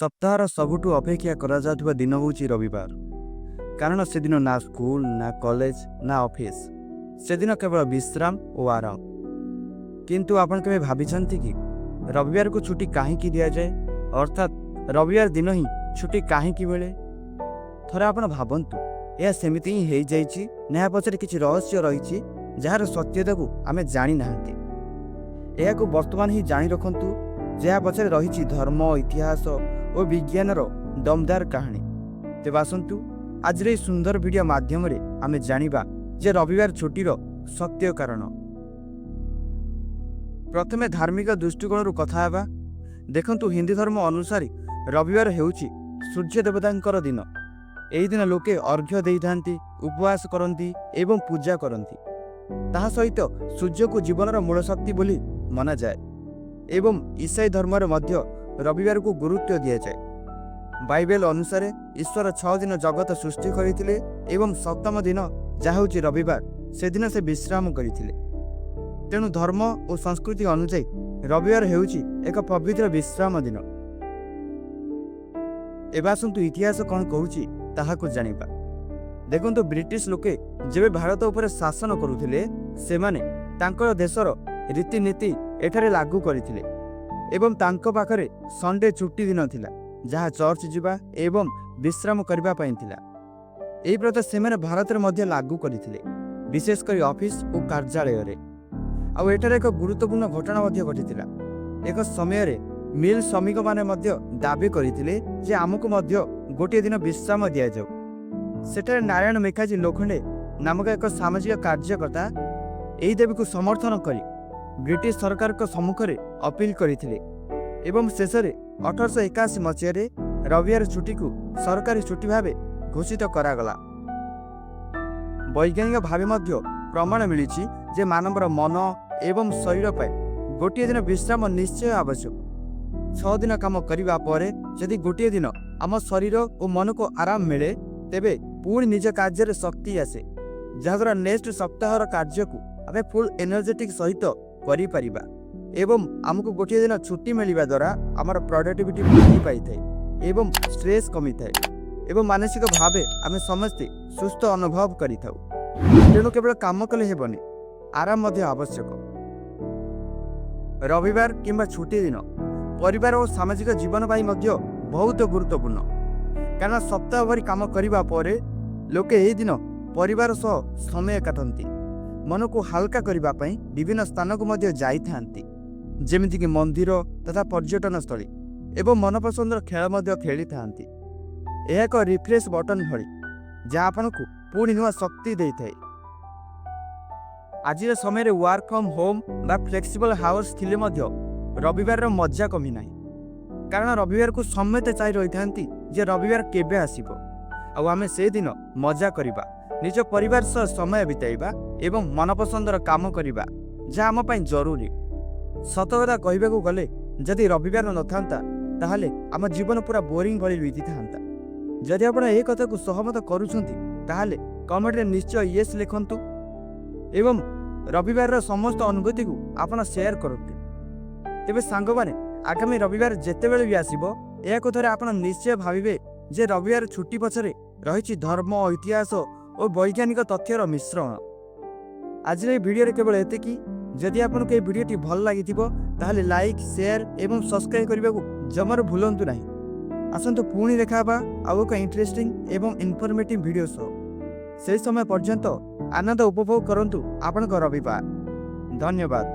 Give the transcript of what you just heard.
ସପ୍ତାହର ସବୁଠୁ ଅପେକ୍ଷା କରାଯାଉଥିବା ଦିନ ହେଉଛି ରବିବାର, କାରଣ ସେଦିନ ନା ସ୍କୁଲ, ନା କଲେଜ, ନା ଅଫିସ। ସେଦିନ କେବଳ ବିଶ୍ରାମ ଓ ଆରାମ। କିନ୍ତୁ ଆପଣ କେବେ ଭାବିଛନ୍ତି କି, ରବିବାରକୁ ଛୁଟି କାହିଁକି ଦିଆଯାଏ? ଅର୍ଥାତ୍ ରବିବାର ଦିନ ହିଁ ଛୁଟି କାହିଁକି ମିଳେ? ଥରେ ଆପଣ ଭାବନ୍ତୁ, ଏହା ସେମିତି ହିଁ ହେଇଯାଇଛି ନା ଏହା ପଛରେ କିଛି ରହସ୍ୟ ରହିଛି, ଯାହାର ସତ୍ୟତାକୁ ଆମେ ଜାଣିନାହାନ୍ତି? ଏହାକୁ ବର୍ତ୍ତମାନ ହିଁ ଜାଣି ରଖନ୍ତୁ, ଯାହା ପଛରେ ରହିଛି ଧର୍ମ, ଇତିହାସ ଓ ବିଜ୍ଞାନର ଦମଦାର କାହାଣୀ। ତେବେ ଆସନ୍ତୁ, ଆଜିର ଏହି ସୁନ୍ଦର ଭିଡ଼ିଓ ମାଧ୍ୟମରେ ଆମେ ଜାଣିବା ଯେ ରବିବାର ଛୁଟିର ସତ୍ୟ କାରଣ। ପ୍ରଥମେ ଧାର୍ମିକ ଦୃଷ୍ଟିକୋଣରୁ କଥା ହେବା। ଦେଖନ୍ତୁ, ହିନ୍ଦୁ ଧର୍ମ ଅନୁସାରେ ରବିବାର ହେଉଛି ସୂର୍ଯ୍ୟ ଦେବତାଙ୍କର ଦିନ। ଏହି ଦିନ ଲୋକେ ଅର୍ଘ୍ୟ ଦେଇଥାନ୍ତି, ଉପବାସ କରନ୍ତି ଏବଂ ପୂଜା କରନ୍ତି। ତାହା ସହିତ ସୂର୍ଯ୍ୟକୁ ଜୀବନର ମୂଳ ଶକ୍ତି ବୋଲି ମନାଯାଏ ଏବଂ ଇସାଇ ଧର୍ମରେ ମଧ୍ୟ ରବିବାରକୁ ଗୁରୁତ୍ୱ ଦିଆଯାଏ। ବାଇବେଲ ଅନୁସାରେ ଈଶ୍ୱର 6 ଦିନ ଜଗତ ସୃଷ୍ଟି କରିଥିଲେ ଏବଂ ସପ୍ତମ ଦିନ, ଯାହା ହେଉଛି ରବିବାର, ସେଦିନ ସେ ବିଶ୍ରାମ କରିଥିଲେ। ତେଣୁ ଧର୍ମ ଓ ସଂସ୍କୃତି ଅନୁଯାୟୀ ରବିବାର ହେଉଛି ଏକ ପବିତ୍ର ବିଶ୍ରାମ ଦିନ। ଏବେ ଆସନ୍ତୁ, ଇତିହାସ କ'ଣ କହୁଛି ତାହାକୁ ଜାଣିବା। ଦେଖନ୍ତୁ, ବ୍ରିଟିଶ ଲୋକେ ଯେବେ ଭାରତ ଉପରେ ଶାସନ କରୁଥିଲେ, ସେମାନେ ତାଙ୍କର ଦେଶର ରୀତିନୀତି ଏଠାରେ ଲାଗୁ କରିଥିଲେ ଏବଂ ତାଙ୍କ ପାଖରେ ସଣ୍ଡେ ଛୁଟି ଦିନ ଥିଲା, ଯାହା ଚର୍ଚ୍ଚ ଯିବା ଏବଂ ବିଶ୍ରାମ କରିବା ପାଇଁ ଥିଲା। ଏହି ପ୍ରଥା ସେମାନେ ଭାରତରେ ମଧ୍ୟ ଲାଗୁ କରିଥିଲେ, ବିଶେଷ କରି ଅଫିସ ଓ କାର୍ଯ୍ୟାଳୟରେ। ଆଉ ଏଠାରେ ଏକ ଗୁରୁତ୍ୱପୂର୍ଣ୍ଣ ଘଟଣା ମଧ୍ୟ ଘଟିଥିଲା। ଏକ ସମୟରେ ମିଲ୍ ଶ୍ରମିକମାନେ ମଧ୍ୟ ଦାବି କରିଥିଲେ ଯେ ଆମକୁ ମଧ୍ୟ ଗୋଟିଏ ଦିନ ବିଶ୍ରାମ ଦିଆଯାଉ। ସେଠାରେ ନାରାୟଣ ମେଘାଜୀ ଲୋଖଣ୍ଡେ ନାମକ ଏକ ସାମାଜିକ କାର୍ଯ୍ୟକର୍ତ୍ତା ଏହି ଦାବିକୁ ସମର୍ଥନ କରି ବ୍ରିଟିଶ ସରକାରଙ୍କ ସମ୍ମୁଖରେ ଅପିଲ କରିଥିଲେ ଏବଂ ଶେଷରେ 1881 ମସିହାରେ ରବିବାର ଛୁଟିକୁ ସରକାରୀ ଛୁଟି ଭାବେ ଘୋଷିତ କରାଗଲା। ବୈଜ୍ଞାନିକ ଭାବେ ମଧ୍ୟ ପ୍ରମାଣ ମିଳିଛି ଯେ ମାନବର ମନ ଏବଂ ଶରୀର ପାଇଁ ଗୋଟିଏ ଦିନ ବିଶ୍ରାମ ନିଶ୍ଚୟ ଆବଶ୍ୟକ। 6 ଦିନ କାମ କରିବା ପରେ ଯଦି ଗୋଟିଏ ଦିନ ଆମ ଶରୀର ଓ ମନକୁ ଆରାମ ମିଳେ, ତେବେ ପୁଣି ନିଜ କାର୍ଯ୍ୟରେ ଶକ୍ତି ଆସେ, ଯାହାଦ୍ୱାରା ନେକ୍ସଟ ସପ୍ତାହର କାର୍ଯ୍ୟକୁ ଆମେ ଫୁଲ୍ ଏନର୍ଜେଟିକ୍ ସହିତ କରିପାରିବା। ଏବଂ ଆମକୁ ଗୋଟିଏ ଦିନ ଛୁଟି ମିଳିବା ଦ୍ୱାରା ଆମର ପ୍ରଡକ୍ଟିଭିଟି ବୃଦ୍ଧି ପାଇଥାଏ ଏବଂ ଷ୍ଟ୍ରେସ୍ କମିଥାଏ ଏବଂ ମାନସିକ ଭାବେ ଆମେ ସମସ୍ତେ ସୁସ୍ଥ ଅନୁଭବ କରିଥାଉ। ତେଣୁ କେବଳ କାମ କଲେ ହେବନି, ଆରାମ ମଧ୍ୟ ଆବଶ୍ୟକ। ରବିବାର କିମ୍ବା ଛୁଟି ଦିନ ପରିବାର ଓ ସାମାଜିକ ଜୀବନ ପାଇଁ ମଧ୍ୟ ବହୁତ ଗୁରୁତ୍ୱପୂର୍ଣ୍ଣ, କାରଣ ସପ୍ତାହ ଭରି କାମ କରିବା ପରେ ଲୋକେ ଏହି ଦିନ ପରିବାର ସହ ସମୟ କାଟନ୍ତି। ମନକୁ ହାଲକା କରିବା ପାଇଁ ବିଭିନ୍ନ ସ୍ଥାନକୁ ମଧ୍ୟ ଯାଇଥାନ୍ତି, ଯେମିତିକି ମନ୍ଦିର ତଥା ପର୍ଯ୍ୟଟନ ସ୍ଥଳୀ, ଏବଂ ମନପସନ୍ଦର ଖେଳ ମଧ୍ୟ ଖେଳିଥାନ୍ତି। ଏହା ଏକ ରିଫ୍ରେଶ୍ ବଟନ୍ ଭଳି, ଯାହା ଆପଣଙ୍କୁ ପୁଣି ନୂଆ ଶକ୍ତି ଦେଇଥାଏ। ଆଜିର ସମୟରେ ୱାର୍କ ଫ୍ରମ୍ ହୋମ୍ ବା ଫ୍ଲେକ୍ସିବଲ୍ ଆୱାର୍ସ ଥିଲେ ମଧ୍ୟ ରବିବାରର ମଜା କମି ନାହିଁ, କାରଣ ରବିବାରକୁ ସମସ୍ତେ ଚାହିଁ ରହିଥାନ୍ତି ଯେ ରବିବାର କେବେ ଆସିବ ଆଉ ଆମେ ସେଦିନ ମଜା କରିବା, ନିଜ ପରିବାର ସହ ସମୟ ବିତାଇବା ଏବଂ ମନପସନ୍ଦର କାମ କରିବା, ଯାହା ଆମ ପାଇଁ ଜରୁରୀ। ସତ କଥା କହିବାକୁ ଗଲେ, ଯଦି ରବିବାର ନଥାନ୍ତା, ତାହେଲେ ଆମ ଜୀବନ ପୁରା ବୋରିଂ ଭଳି ବିତିଥାନ୍ତା। ଯଦି ଆପଣ ଏହି କଥାକୁ ସହମତ କରୁଛନ୍ତି, ତାହେଲେ କମେଣ୍ଟରେ ନିଶ୍ଚୟ ୟେସ୍ ଲେଖନ୍ତୁ ଏବଂ ରବିବାରର ସମସ୍ତ ଅନୁଭୂତିକୁ ଆପଣ ସେୟାର କରନ୍ତୁ। ତେବେ ସାଙ୍ଗମାନେ, ଆଗାମୀ ରବିବାର ଯେତେବେଳେ ବି ଆସିବ, ଏହାକୁ ଥରେ ଆପଣ ନିଶ୍ଚୟ ଭାବିବେ ଯେ ରବିବାର ଛୁଟି ପଛରେ ରହିଛି ଧର୍ମ, ଇତିହାସ ଓ ବୈଜ୍ଞାନିକ ତଥ୍ୟର ମିଶ୍ରଣ। ଆଜିର ଏହି ଭିଡ଼ିଓରେ କେବଳ ଏତିକି। ଯଦି ଆପଣଙ୍କୁ ଏହି ଭିଡ଼ିଓଟି ଭଲ ଲାଗିଥିବ, ତାହେଲେ ଲାଇକ୍, ସେୟାର ଏବଂ ସବସ୍କ୍ରାଇବ୍ କରିବାକୁ ଜମାରୁ ଭୁଲନ୍ତୁ ନାହିଁ। ଆସନ୍ତୁ, ପୁଣି ଦେଖା ହେବା ଆଉ ଏକ ଇଣ୍ଟରେଷ୍ଟିଂ ଏବଂ ଇନଫର୍ମେଟିଭ୍ ଭିଡ଼ିଓ ସହ। ସେହି ସମୟ ପର୍ଯ୍ୟନ୍ତ ଆନନ୍ଦ ଉପଭୋଗ କରନ୍ତୁ ଆପଣଙ୍କ ରବିବାର। ଧନ୍ୟବାଦ।